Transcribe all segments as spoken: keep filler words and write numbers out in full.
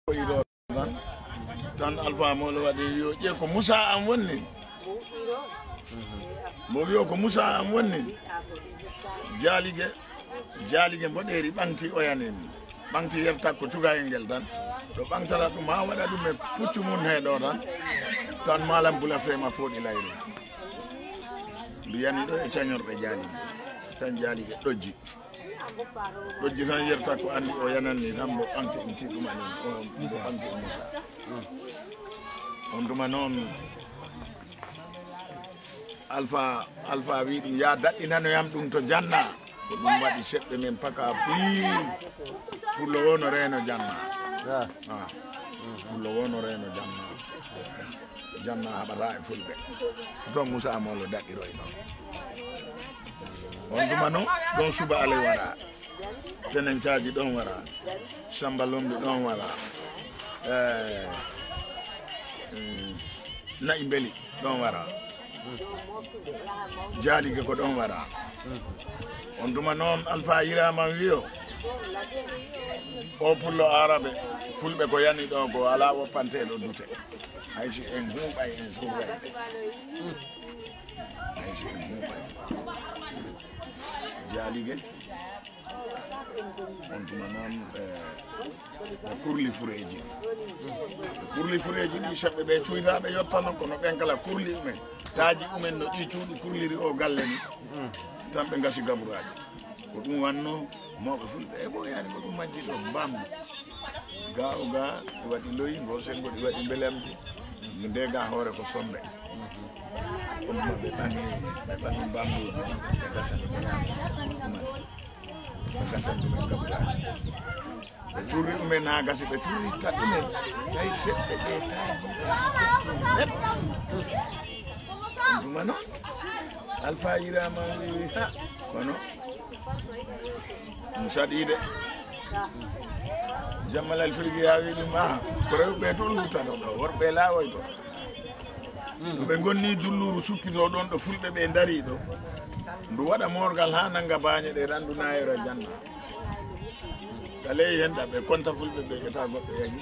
Tan Alpha Molo waɗi yo ƴe ko Moussa am wonni. Mbo wiyo ko Moussa am wonni. Jaalige, jaalige mboɗeeri ɓaŋti oyanin. Ɓaŋti yer takko cugayel ngel tan. To ɓaŋtata ɗum haa waɗa ɗum e puccu mum he ɗo tan. Tan malam bula fema fooɗi layre. Ndu yani ɗo e cañorɗe jaalige. Tan jaalige ɗojji. Ɗojji tan yerta ko anndi o yananni tan mbo ɓaŋti ɗum tiɗuma ni. O mbo ɓaŋti Moussa. On tuma noon Alpha, Alpha wi ɗum ya daɗɗinano yam ɗum to janna. Ko ɗum waɗi seɓɓe men paka pii. Pullo wo no reeno janna. Ah. Pullo wo no reeno janna. Janna haɓata e fulɓe. Ɗon Moussa Molo daɗɗiroy noon. On tuma noon ɗon Suba Alay wara. Tenen Caaji ɗon wara. Samba Lombi ɗon wara. Eh, mm, Na'i Mbeli ɗon wara. Jaalige ko ɗon wara. On tuma noon Alpha Yirama wiyo. O pullo Arabe. Fulɓe ko yani ɗo ko alaa woppanteeɗo dute. Hay si en huuɓay en surray. Hay si en huuɓay. Jaalige. On tuma noon, eh, ɓe kurli fureeji ɗi. Ɓe kurli fureeji ɗi, seɓɓe ɓe cuytaaɓe yottano, kono ɓen kala kurli umen. Taaji umen no ɗi cuuɗi kurliri o galle ni. Tan ɓe ngasi gaburaaji. Ko ɗum wanno mawɓe fulɓe e ɓooyaani ko ɗum majji ɗo mbamdu. Ga o ga ɗi waɗi loyi, ngo senngo ɗi waɗi mbelamdi. Nde ga hoore ko sombe. Ɗum ma ɓe ɓangi, ɓe ɓangi mbamduuji, ɓe gasani ɓe yaama. Ɗum ma ɓe gasani ɗum en gabdaani. Ɓe curri ɗum en haa gasi, ɓe curri taɗɗum en. Tawi seɓɓe ɓe taaji, ɓe tekki neɗɗo. Ɗum ma noon, Alfa yiraama, wi, ha, kono ɗum saɗii de. Jammal Alfirgi yaa wi ɗum, ah, ko rewɓe tun luttata ɗo, worɓe laawoyto. No ɓe ngonni dulluru sukkito ɗon ɗo fulɓe ɓe ndari ɗo. Ndu waɗa morgal haa nannga baañe ɗe, tan ndu naayora janna. Ka ley hen ɗa ɓe konta fulɓe ɓe, ɓe tawa goɗɗo yahi.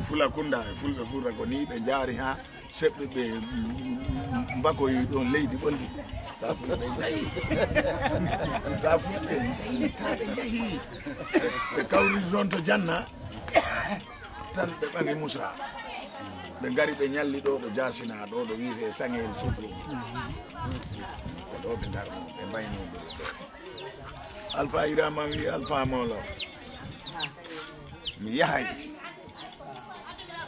Fula Kunda e fulɓe Fuuta ko ni ɓe njaari haa seɓɓe ɓe mbakoyi ɗon leydi ɓoldi. Ta fulɓe njahi. Ta fulɓe njahi, ta ɓe njahi. Ɓe kawri ɗon to janna. Tan ɓe ɓangi Musa. Ɓe ngari ɓe ñalli ɗo, ɗo Jaasina, ɗo, ɗo wiyetee Saŋeeri Suufuuji. Ko ɗo ɓe ngarno, ɓe mbayno ɗo. Alfa Irama wi Alfa Molo. Mi yahay.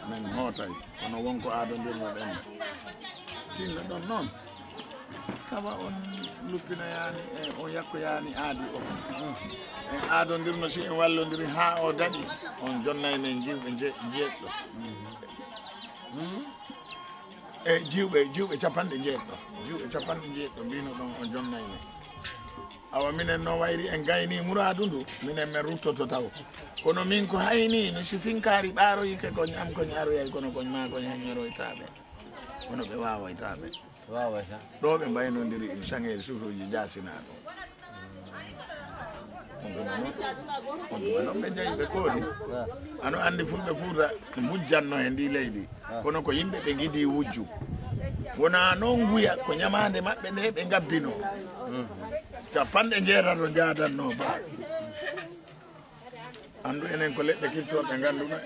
Min hootay. Kono wonko aadondirno ɗen. Tinno ɗon noon. Tawa on luppinoyaani, e on yakkoyaani aadi o. En aadondirno, si en wallondiri haa o daɗi, on jonnay men jiwɓe nje-, njeeɗɗo. E jiwɓe, jiwɓe capanɗe njeeɗɗo. Jiwɓe capanɗe njeeɗɗo mbino ɗon on jonnay men. Awa minen no wayri en gayni muraadu ndu, minen men ruttoto taw. Kono min ko hayni, mi si finkaari ɓaaroyike koñ am koñ aroyay, kono koñ maa koñ heññoroytaaɓe. Kono ɓe waawaytaaɓe. Waawayta. Ɗo ɓe mbaynondiri ɗum Saŋeeri Suufuuji Jaasinaa ɗo. On tuma noon, on tuma noon ɓe njahi ɓe kooti. Ano anndi fulɓe Fuuta mbujjanno he ndi leydi. Kono ko yimɓe ɓe ngidi wujju. Wonaa noon nguya, ko ñamaande maɓɓe nde ɓe ngabbinoo. Capanɗe njeetato njaadanno baa. Anndu enen ko leɗɗe kirtooɗe ngannduno.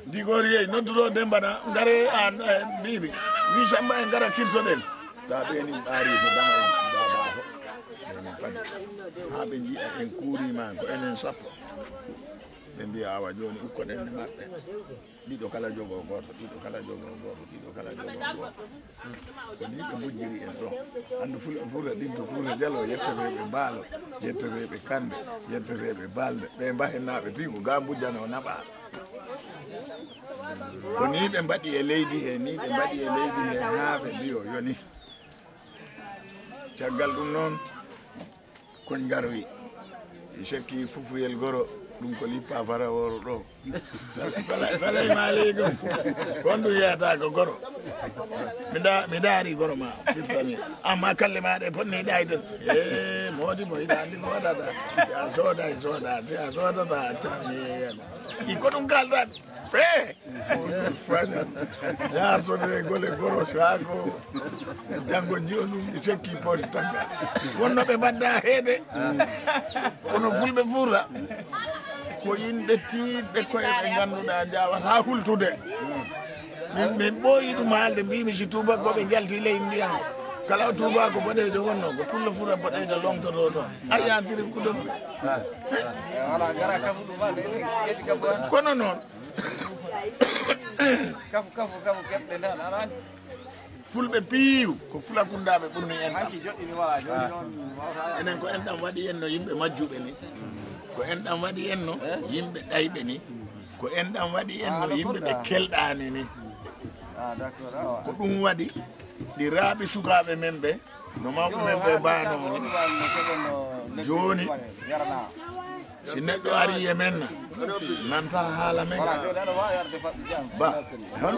Digoori yehi nodduɗo Demba na ngare an, eh, mbiimi. Wi Samba en ngara kirtoɗen. Ta ɓe ni ɓaari ko dama en, da ba ko. Enen padi. Haa ɓe njiya en kuurima ko enen sappo. Ɓe mbiya awa jooni ukkoɗen e maɓɓe. Ɗiɗo kala jogo gooto, ɗiɗo kala jogo gooto, ɗiɗo kala jogo gooto. Ko ni ɓe mbujjiri en ɗo. Anndu Fuuta, Fuuta Ɗinto, Fuuta Jalo, yetteteeɓe Mbaalo, yetteteeɓe Kannde, yetteteeɓe Balde. Ɓe Mbahennaaɓe piigo ga mbujjano naɓa. Ko ni ɓe mbaɗi e leydi he, ni ɓe mbaɗi e leydi he haa ɓe mbiyo yoni. Caggal ɗum noon, koñ ngaroyi. I sekki fufuyel goro. Ɗum ko lippa fara woro ɗo. Sala-, salaamu aleykum. Kon ɗum yeyata ko goro. Mi da-, mi daari goro ma firtani. Amma kalle ma ɗe potni ɗayden. Eh, moodi mo ina andi ko waɗata. Si a sooda, e sooda. Si a soodata, a cammi e yiyam. I ko ɗum kaldan. Eh! Fanya. Yaar so de gole goro sago. Janngo nji'on ɗum ɗi sekki poti tanga. Wonno ɓe mbadda heede. Kono fulɓe fuura. Ko yimɓe tiiɗɓe koye ɓe ngannduɗaa njaawataa hultude. Min, min ɓooyi ɗum haalde, mbiimi si tuubakooɓe njalti ley ndiyam, kala tuubaako boɗeejo wonno, ko pullo fura boɗeejo lomtotoo ɗoon. A yiyan sirif ko ɗum. Wala, ngara kafu ɗum, wala, ene ƴetti kafu, wala. Kono noon. Kafu, kafu, kafu, keɓɗe nde, aɗa anndi. Fulɓe piiw ko fulakundaaɓe ɓurni en ɗam. Hanki joɗɗini wala, jooni noon wawata. Enen ko en ɗam waɗi en no yimɓe majjuɓe ni. Ko en ɗam waɗi en no yimɓe ɗayɓe ni. Ko en ɗam waɗi en no yimɓe ɓe kelɗaani ni. Ah, d'accord, awa. Ko ɗum waɗi ɗi raaɓi sukaaɓe men ɓe, no mawɓe men ɓe mbaano. Jooni, si neɗɗo ari e men na, nanta haala men ka. Ba, hon?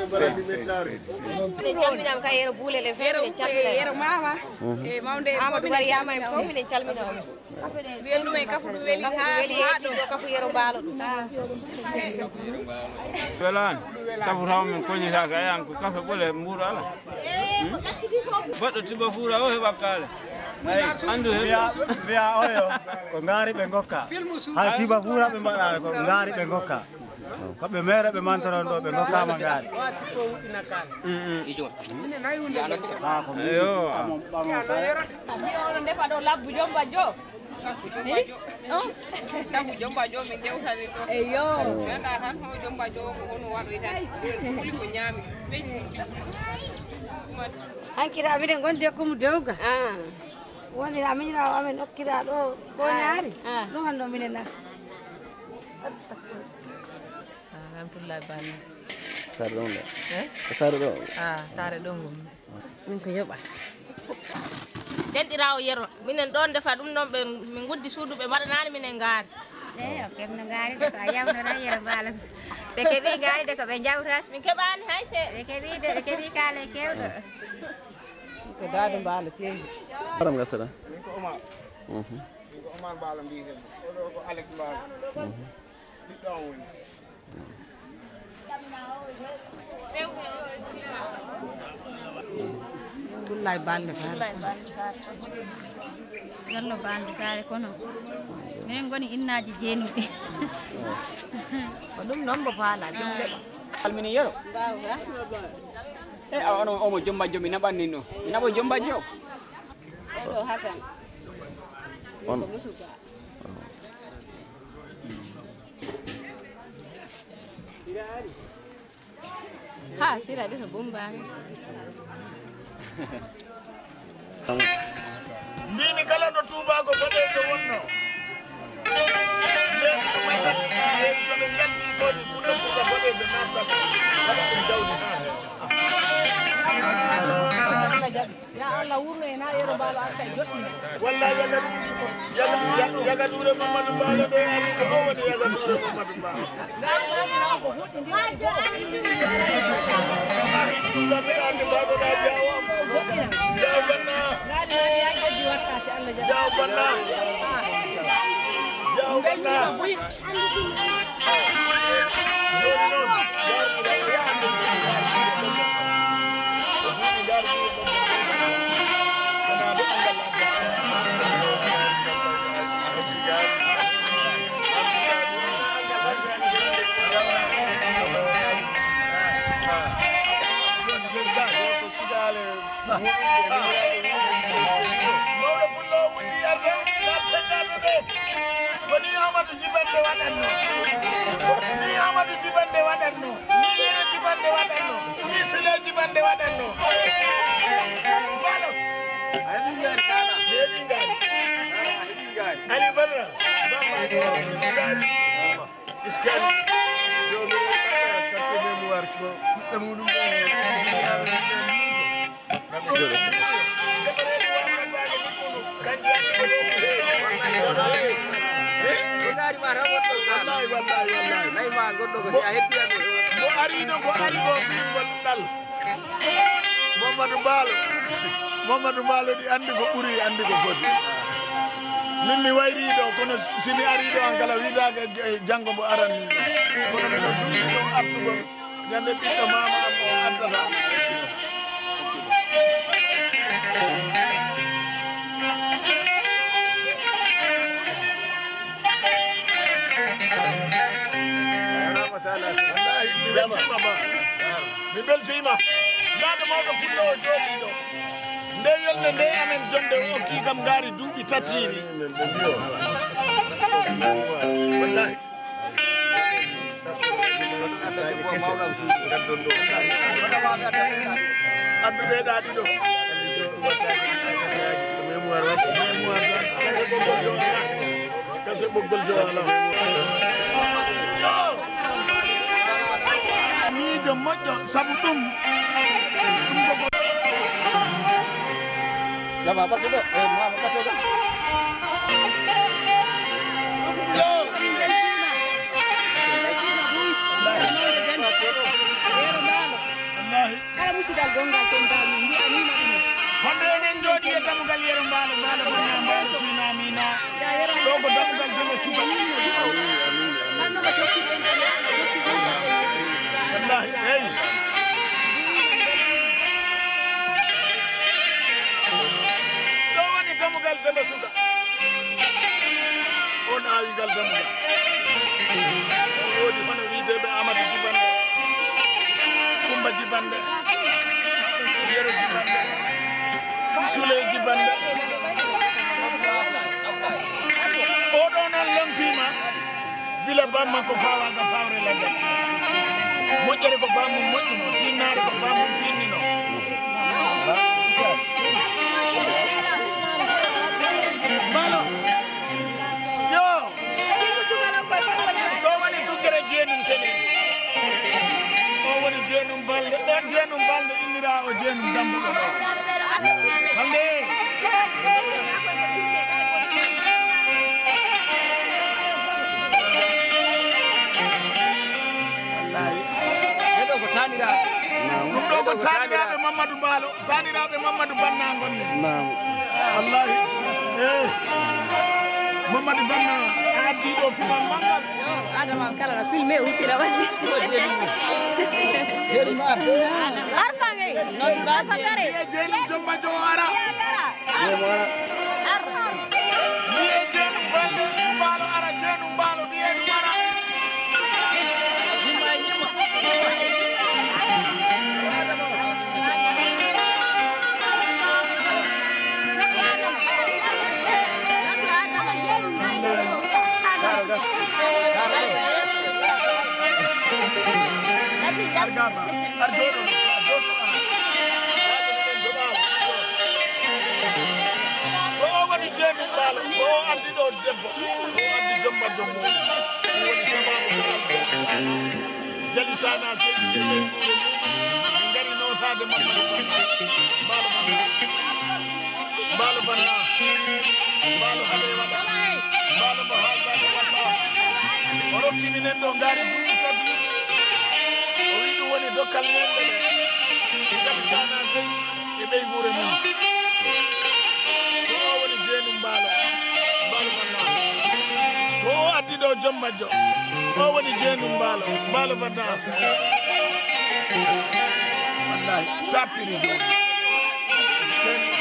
Seydi, seydi, seydi, seydi. Minen calminaama ka yero Buulel en fof, minen calminaama. Yero Maama. E mawde Amadou Mariama en fof, minen calminaama. Mbiyen ɗum en kafu ɗum weli haa haa ɗum. Ɗo kafu yero mbaalo ɗum. Welaani. Sabu taw min kollitaaka, ayan ko kafe ɓole mbuuru ala. Baɗɗo tiba fuura o heɓa kaale. Eyi. Anndu he. Mbiya, mbiya oyo ko ngaari ɓe ngokka. Hay tiba fuura ɓe mbaɗaani ko ngaari ɓe ngokka. Ko ɓe meere ɓe mantoron ɗo ɓe ngokkaama ngaari. Mm, mm. Ah, ko min. Eyo. Ɓamo, ɓamo sare. Mbiya oɗo ndefa ɗo labbu jomba jo. Dabbu jomba jo min dewtani ɗo. Eyo. Mi anndaa tan homo jomba jo ko hono waɗoyta. Huli ko ñaami. Weñi. Hankita miɗen ngondi e Kumu Dewga. Ah. Woni a miñiraawo amen okkira ɗo ɓooñaari. Ah. Ɗum hannde o minen na. Ah, Ramtullahi Bande. Saare ɗon ɗo? Eh? Ko saare ɗo? Ah, saare ɗo ngonmi. Min ko yoɓa. Denɗiraawo yero. Minen ɗoon ndefa ɗum noon ɓe min nguddi suudu ɓe mbaɗanaani minen ngaari. Eey, o keɓno ngaari de ko a yawnoran yero mbaalo. Ɓe keɓi ngaari de ko ɓe njawtan. Min keɓaani hay seeɗa. Ɓe keɓi de, ɓe keɓi kaale kewɗo. Ko daade mbaalo ceehi. Aram gasata. Min ko Omar. Mhm. Min ko Omar Mbaalo mbiyeten. Oɗo ko Alex Mbaalo. Mhm. Ɓiɗɗo am woni. Abdullahi Balde Sare. Jallo Balde Sare kono. Minen ngoni innaaji jeenuɗi. Ko ɗum noon mbo faala, jom leɓa. Almini yero. E, a, ono, omo jomba jom, ina ɓanni no. Ina ɓo jomba jom. Oɗo Hasan. On. Ko musuba. Ha, sira de to bombaare. Mbimi kala ɗo tuubaako boɗeejo wonno. Mbimi ɗum e saɗɗi heewi so ɓe njalti kooni pullo pullo boɗeejo nattat. Waɗa ɗum jawdi ha heewa. Ya Allah, wurno en haa yeru mbaalo arta e joɗɗinde. Walla yaga, yaga, yaga duure Mamadou Mbaalo ɗo, ari ko o woni yaga duure Mamadou Mbaalo. Ngaari mbaalo na ko fuɗɗi ndi woni fof. Ɗum kam ɓe andi mbaɗo na jawa. Joɗɗina. Jaw banna. Ngaari mbaalo yaa joddi watta si Allah jaɓi. Jaw banna. Ah. Jaw banna. Jooni noon, mawɗo pullo o wuɗɗi arde, na teddata de. Ko ni Amadou Jibande waɗatno. Ni Amadou Jibande waɗatno. Ni Yero Jibande waɗatno. Ni Sule Jibande waɗatno. Mbaalo. A heɓi ngaari Sala. Mi heɓi ngaari. Sala, a heɓi ngaari. Ali Badara. Bamba ko ngaari. Iskari. Yo, mi heɓi ngaari. Carte mémoire ko ɓiɓɓe muɗum ɗo. Ko ngaari ma tan wonno. Goɗɗo ko si a heddi amen. Mo ariɗo ko ari ko bimbol ɗal. Mamadou Mbaalo. Mamadou Mbaalo ɗi anndi ko ɓuri, anndi ko foti. Min mi wayri ɗo, kono si mi ari ɗo an kala wiyetaake e janngo mbo arani ɗo. Kono miɗo du'i ɗo artugol ñande ɓiɗɗo maama am o addata. Wallahi, mi weltiima ba. Mi weltiima. Ndaa ɗo mawɗo pullo o jooɗii ɗo. Nde yolnde nde amen jonde o okkii kam ngaari duuɓi tatiiri. Wallahi. Addu ɓe ɗaɗi ɗo. Kase ɓoggol Jowaala. Kase ɓoggol Jowaala. Miijo moƴƴo sabu ɗum. Ɗum ko Jama ɓattuɗo, e Muhammad ɓattuɗo. Yo. Wallahi. Kala musidal gongal toon dal min mbi'aniima ɗum. Honde eɗen jooɗi e dammugal Yero Mbaalo, Mbaalo Mbaalo Mbaalo Sina Amina. Ɗo ko dammugal Jolo Suka. Wallahi, eyi. Ɗo woni dammugal Demba Suka. On aawigal dammugal. Woodi hono wiyeteeɓe Amadou Jibanɗe, Kumba Jibanɗe, Yero Jibanɗe, Sule Jibanɗe. Oɗo noon lomtiima. Bila bammakko fawaaka fawre ladde. Moƴƴere ko bamum moƴƴuno, tinnaare ko bamum tinnino. Mbaalo. Yo. Ɗo woni tuggere jeenum tene. O woni jeenum balde. Ɓen jeenum balde. Inndiraa o jeenum dambuɗo ɗo. Hannde. Wallahi. Ɓeɗo ko taaniraaɓe. Ɗum ɗo ko taaniraaɓe Mamadou Mbaalo, taaniraaɓe Mamadou Banna ngonni. Naam. Wallahi. Eh. Mamadou Banna, a addi ɗo pinal manngal. Adama kala na filmé aussi la wani. Arfa ngay. Arfa kare. Jeenum Jomba Jo ara. Arfa. Mbiye Jeenum Balde, Mbaalo ara, Jeenum Mbaalo, mbiye ɗum ara. Argama, arjoɗo, arjoɗo. Ko o woni Jeenum Mbaalo, ko o addi ɗo debbo, ko o addi Jomba Jombo. Ɗum woni sababu ko Aljansana. Jali Sana Seydi e ɓeynguure mum, ɓe ngari nootaade Mamadou Banna. Mbaalo Banna. Mbaalo Banna. Mbaalo hade waɗa. Mbaalo mo haaldaade waɗa. O rokki minen ɗo ngaari duuɓi tati. O wi ɗum woni dokkal men ɗo. Jali Sana Seydi. E ɓeynguure mum. Ko o woni Jeenum Mbaalo. Mbaalo Banna. Ko o addi ɗo joom majjo. O woni Jeenum Mbaalo. Mbaalo Banna. Wallahi, tappiri jooni.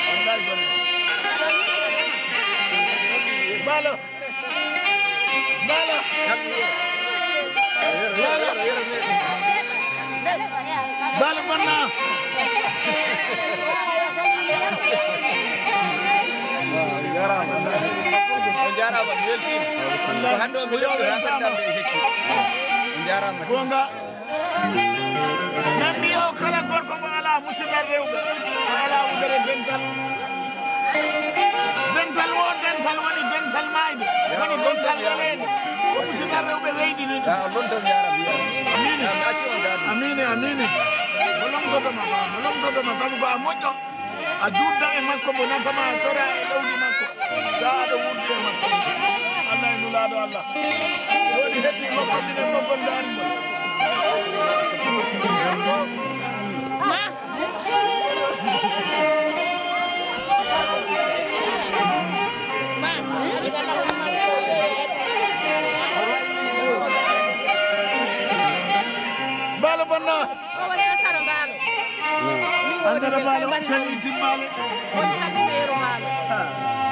Wallahi, Banna. Mbaalo. Bala. Bala. Bala Banna. On njaaraama. On njaaraama, mi weltiima. Ko hannde o mi lefti haa fendaande e hecci. On njaaraama. Goonga. Min mbiyo kala gorko mo alaa musidal rewɓe, o alaa wudere dental. Dental wo dental woni dental maayde, woni dental weleede. Ko musidal rewɓe weyɗini ɗum. Amiin. Amiin, amiin. Mo lomtoto ma, mo lomtoto ma, sabu ko a moƴƴo. A juutda e makko, mo nafa ma, a tora e ɗowdi makko. Taa aɗa wuurdi e makko. Allah e Nulaaɗo Allah. Joni heddi makko, minen makko ndaari mo. Min o Ansara woni Baalo, Kambari Calli Timmaale. Woni sabu ko yeru Baalo.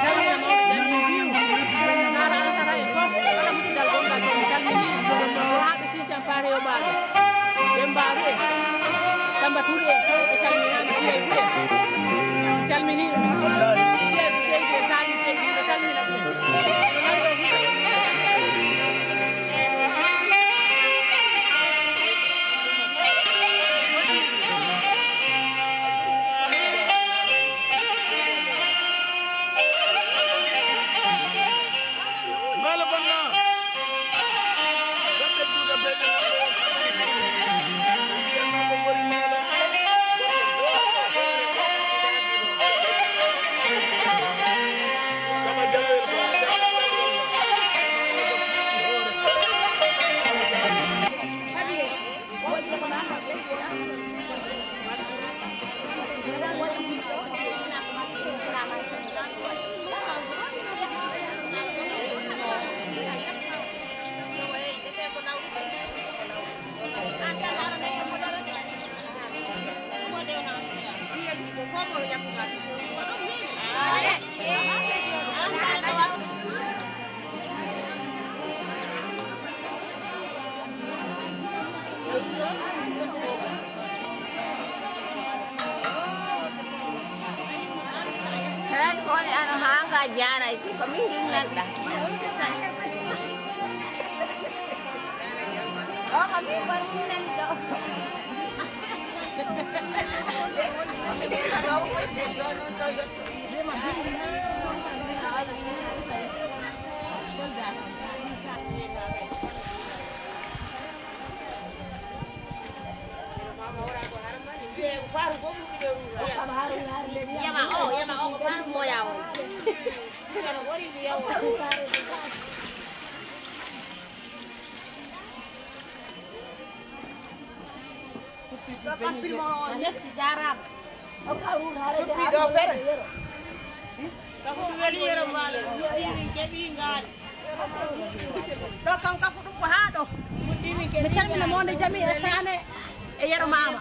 Salmina mawɓe Jammi Biiru. Naala Ansara en fof, kala musidal gongal toon, mi salminii. Ko haa ɓe Sinthiane Paate yo Baalo. Ɓe Mbaaru en. Tamba Touré en, ɓe calminaama, Siyay Bou en. Calminii ɓe. Siyay Bou Seydi e Sali Seydi, ɓe salmina ɓe. Ko nan ɗo Fuuta. Maala Bonna. Ɓe ɓe juuɗe ɓe ɓe. Mbiyanno ko ngoni maala. Sama jaloore ko. Hey, kone ano hanga jara isi ko min dun nan da. Oh, kami baru nan do. Yama o, yama o, ko faru moya o. Ɗo kam pilmo on, merci, jaaraama. Ɗo kam ɗum weli yero mbaalo, min keɓi ngaari. Ɗo kam kafu ɗum ko haa ɗo. Mi calmina Monde Jami e Saane e Yero Maama.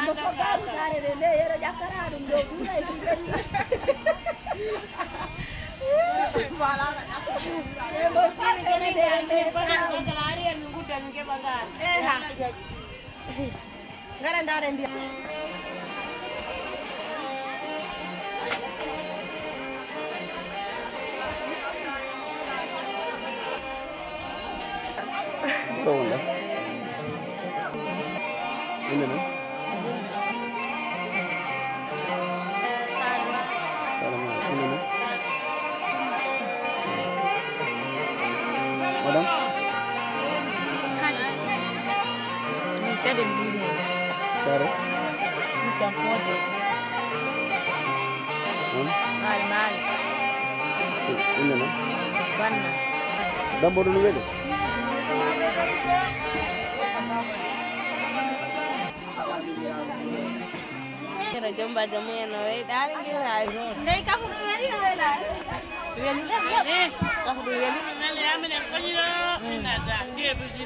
Mo fof gaaru taare nde, nde Yero ƴakkata ɗum ɗo, duuna e ɗi ɓenni. Voilà. E mo fii ɗo nde, nde, nde. Eha. Ngara ndaare ndiyam. Ɗo wonɗa? Inde non? Salama. Salama. Inde non? Madame? Kadi. Min kadi mbiimi. Kare? Sikkam fodde. Hmm? Maali, maali. Inde non? Banna. Dambo ɗum weli? Ina jomba jamu en no weyɗaare ngiwraari noon. Ndey kafu ɗum weli no welaani. Weli. Eh, kafu ɗum weli. Nani amen en koñiro. Mm. Ina da. Jeeɗuji.